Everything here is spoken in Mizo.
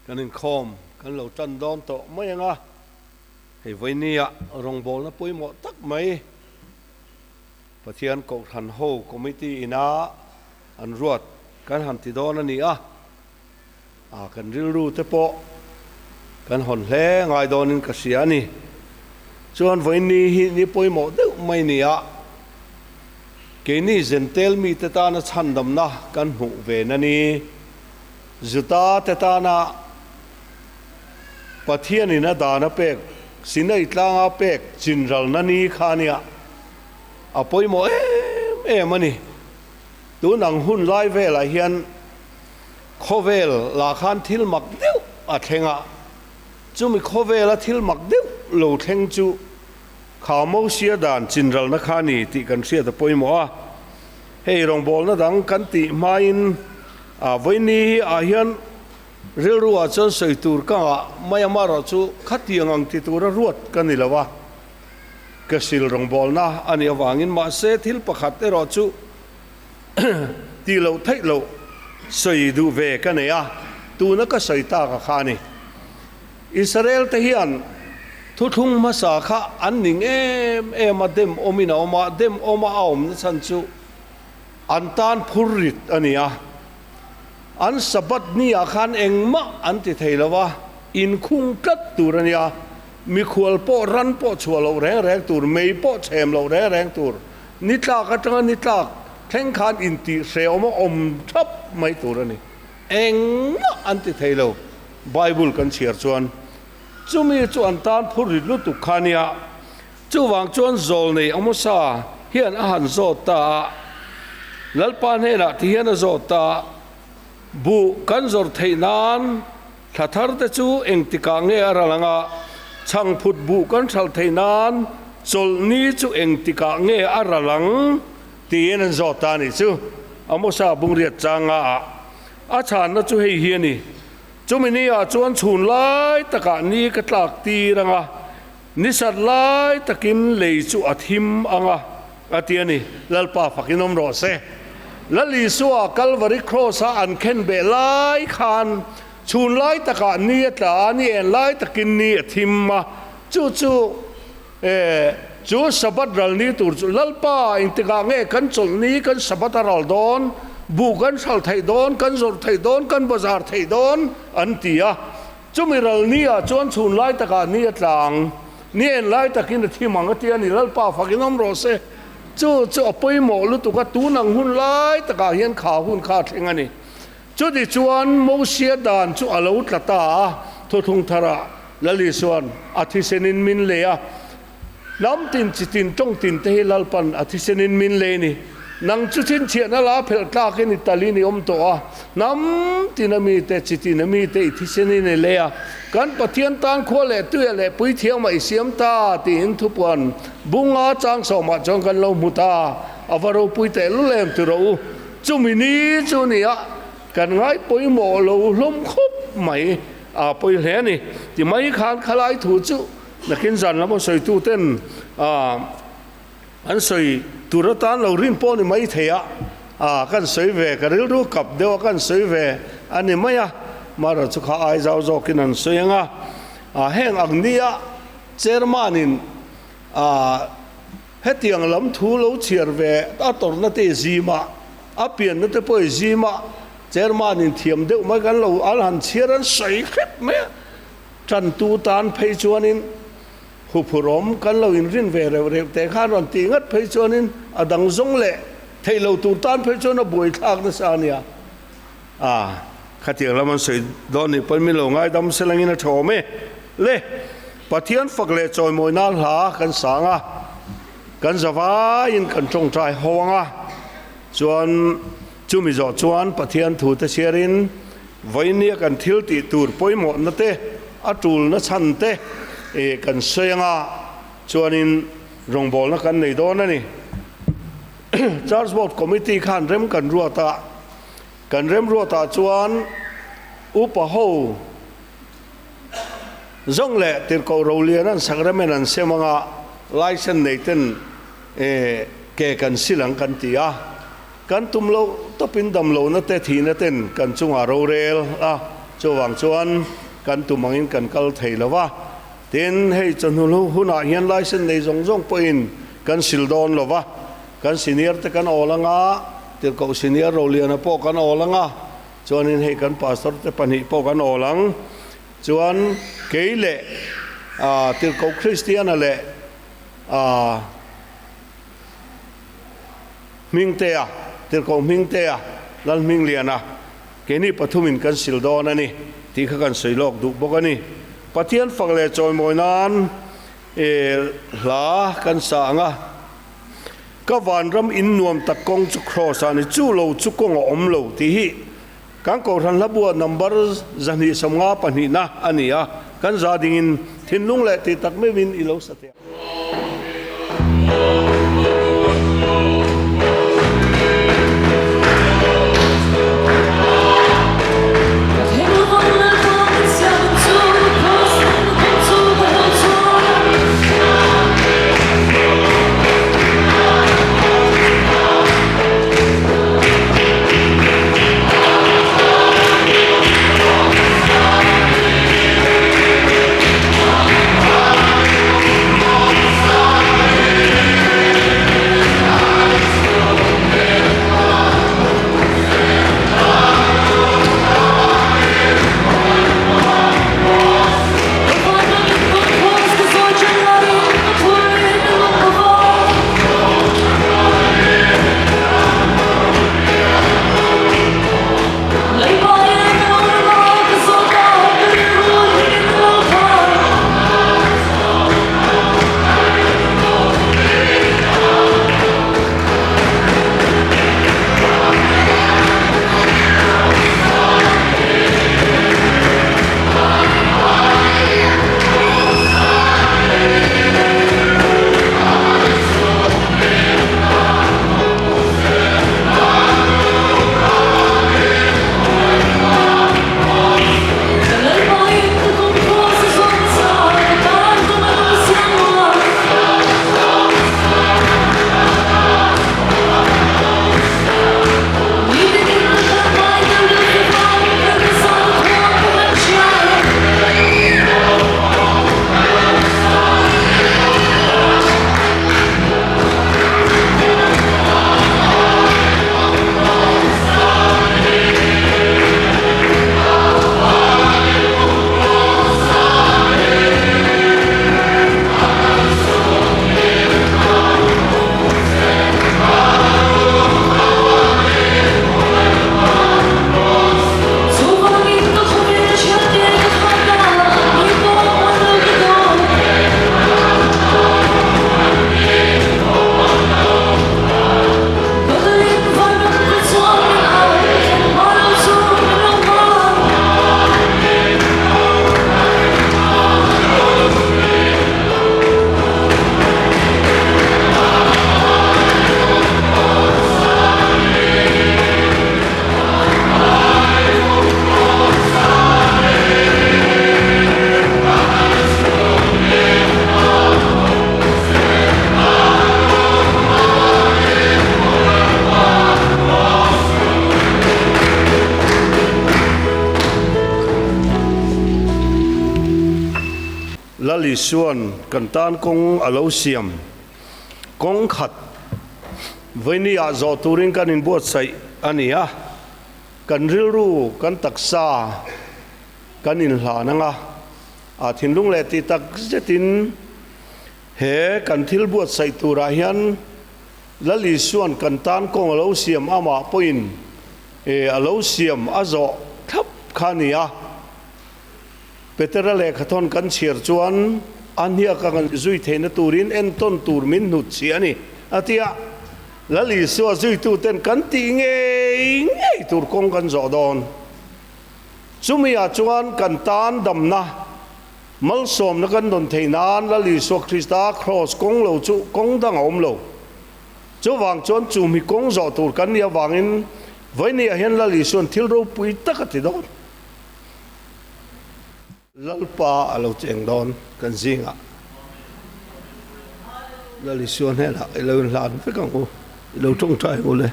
Kan inkhawm kan lo tan dawn tawh mai ang a, hei vawinia rawngbawlna pawimawh tak mai Pathian Kohhran ho Committee ina an ruat kan han ti dawn a ni a, a kan rilru te pawh kan hawn hle ngai dawnin ka hria a ni. Chuan vawiin hi ni pawimawh deuh mai ni a, keini Zentel mite tana chhandamna kan hmuh ve na ni. Juda te tana Pathianin a dan a pek, Sinai tlanga pek chinralna ni kha nia a pawimawh em em a ni. Tun ang hun lai velah hian khawvel lah khan thil mak deuh a thleng a, chumi khawvela thil mak deuh lo thleng chu kha Mosia dan chinralna kha a ni tih kan hriat a pawimawh a. Hei rawngbawlna dang kan tih hmain a vawiini hi ah hian rilru ah chuan sawi tur ka ngah mai a, amaherawhchu khatiang ang ti tura ruat ka ni lo a, ka sil rawngbawlna a nih avangin mahse thil pakhat erawh chu tih loh theih loh sawi duh ve ka nei a, tuna ka sawi tak a kha a ni. Israel te hian thuthlung hmasa kha an ning em em a, dem awmin a awm a, dem awma a awmna chhan chu an tan phur rit a ni a. An Sabbath ni ah khan engmah an ti thei lo a, inkhung tlat tur a nia, mikhual pawh ran pawh chhuah loh reng reng tur, mei pawh chhem loh reng reng tur, ni tlak atanga ni tlak thleng khan intih hrehawm a awm thap mai tur a ni. Engmah an ti thei lo. Bible kan chhiar chuan chumi chu an tan phur rit lutuk kha nia. Chuvang chuan Zawlnei Amosa hian a han zawt ta a, Lalpa hnenah ti hian a zawt ta a, Buh kan zawrh theih nan thla thar te chu engtikah nge a ral anga, chhangphut buh kan hralh theih nan chawlhni chu engtikah nge a ral ang? tiin an zawt ta a nih chu. Amosa bungriat changa ah A chhanna chu hei hi a ni, Chumi ni ah chuan chhun lai takah ni ka tlak tir ang a, ni sat lai takin lei chu a thim ang a, a ti a ni. Lalpa fakin awm rawh se. Lal Isua Kalvari Kraws-a an khen beh lai khan chhun lai takah ni a tla a, ni en lai takin ni a thim a, chu chu e chu Sabbath ral ni tur chu Lalpa engtikah nge kan chawlh ni kan Sabbath a ral dawn, buh kan hral theih dawn, kan zawrh theih dawn, kan bazar theih dawn an ti a. Chumi ral ni ah chuan chhun lai takah ni a tla ang, ni en lai takin a thim ang a ti a ni, Lalpa fakin awm rawh se. Chu chu a pawimawh lutuk a, tun ang hun lai takah hian kha hun kha a thleng a ni. Chuti chuan Mosia dan chu a lo tla ta a, thuthlung tharah Lal Isua'n a thisenin min lei a, Hnam tin chi tin tawng tin te hi Lalpa'n a thisenin min lei ni. Nang chu chhinchhiahna la phelh tlakin i talin i awm tawh a, hnam tin a mite, chi tin a mite i thisenin i lei a, kan Pathian tan khua leh tuia leh puithiamah i siam ta tiin thupuan bunga chang sawmah chuan kan lo hmu ta, a va ropui tehlul em ti rawh u. Chumi ni chu nia kan ngai pawimawh lo hlawm khawp mai a pawi hle a ni. Ti mai khan khalai thu chu nakin zan lama sawitu ten an sawi tur atan lo rin pawh ni mai thei a, a kan sawi ve ka rilru kap deuh a kan sawi ve a ni mai a, mahra chu kha ai zau zawkin an sawi ang a, a heng ang nia chairman in a. Hetiang lam thu lo chhiar ve a tawrhna te i zim a, a pianna te pawh i zim a, chairman in thiam deuh mai kan lo an han chhiar an sawi hrep mai a, tantu tan phei chuanin huphurhawm kan lo inrin ve reuh reuh teh khan rawn tih ngat phei chuanin a dang zawng leh theih lo tur tan phei chuan a buaithlak nasa a nia. A, khatiang lam an sawi dawn nih pawn min lo ngaidam se langin a tha awm e. Le, Pathian fak leh chawimawi nan hla kan sang a, kan zavaiin kan tawngtai ho ang a, chuan chumi zawh chuan Pathian thu te chhiarin vawinia kan thil tih tur pawimawhna te, a tulna chhan te kan sawi ang a, chuanin rawngbawlna kan nei dawn a ni. Church Board Committee khan rem kan ruat a, Kan remruatah chuan upa ho zawng leh tirhkoh rolian an sacrament an sem anga license nei ten ke kan sil ang kan ti a, kan tum loh tawpin damlohna te thihna ten kan chungah rorel a. Chuvang chuan kan tum angin kan kal thei lo va. Tin, hei chawhnu hunah hian licence nei zawng zawng pawhin kan sil dawn lo va, kan senior te kan awl anga, tirhkoh senior Roliana pawh kan awl anga, chuanin hei kan pastor te pahnih pawh kan awl ang. Chuan kei leh tirhkoh Kristiana leh Hmingtea, tirhkoh Hmingtea, Lalhmingliana, Keini pathumin kan sil dawn a ni tih kha kan sawi lawk duh bawk a ni. Pathian fak leh chawimawi nan hla kan sa ang a, Ka vanram in nuam tak kawng chu Kraws ah ni, chu lo chu kawng a awm lo tih hi kan Kohhran hlabua number 252 na a ni a, kan za dingin thinlung leh tih tak meuhin i lo sa teh ang. Lal Isuan kan tan kawng a lo siam kawng khat vawinia zawh turin kan inbuatsaih a ni a, kan rilru kan taksa kan inhlan anga a thinlung leh tih tak zetin he kan thil buatsaih turah hian Lal Isuan kan tan kawng a lo siam amah pawhin a lo siam a zawh thlap kha a ni a. Petera lehkhathawn kan chhiar chuan a hniaka kan zui theihna turin entawn tur min hnut chhi a ni, a ti a. Lal Isua zuituten kan tih ngei ngei tur kawng kan zawh dawn. Chumi-ah chuan kan tan damna, malsawmna kan dawn theih nan Lal Isua Krista kraws kawng lo chu kawng dang a awm lo. Chuvang chuan chumi kawng zawh tur kan nih avangin vawinia hian Lal Isua'n thil ropui tak a ti dawn. Lalpa a lo cheng dawn kan zingah. Lal Isua hnenah i lo inhlan vek ang u, i lo tawngtai ang u le.